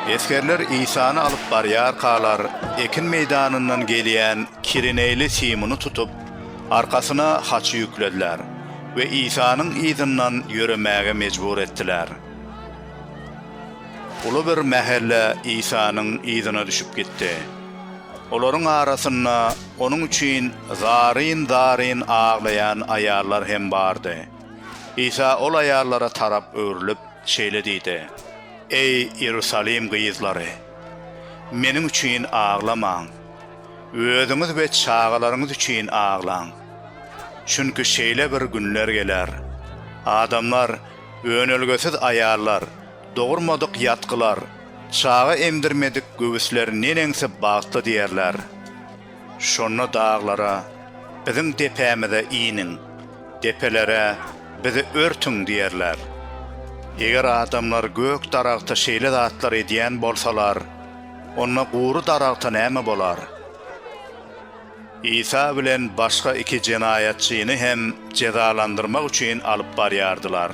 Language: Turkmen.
Esgerler Isany alyp barýarkalar, ekin meýdanyndan gelýän Kireneýli Simuny tutup, arkasyna haçy ýüklediler we Isanyň yzyndan ýöremäge mejbur etdiler. Uly bir mähelle Isanyň yzyna düşüp gitdi. Olaryň arasynda Onuň üçin zaryn-zaryn aglaýan aýallar hem bardy. Isa ol aýallara tarap öwrülip, şeýle diýdi, Eý, Iýerusalim gyzlary! Meniň üçin aglamaň. Özüňiz we çagalaryňyz üçin aglaň. Çünki şeýle bir günler geler, adamlar önelgesiz aýallar, dogurmadyk ýatgylar, çaga emdirmedik göwüsler neneňsi bagtly diýerler. Şonda daglara, Biziň depämize iniň, depelere, Bizi örtüň diýerler. Eger adamlar gök daragta şeýle zatlar edýän bolsalar, onda gury daragta näme bolar? Isa bilen başga iki jenaýatçyny hem jezalandyrmak üçin alyp barýardylar.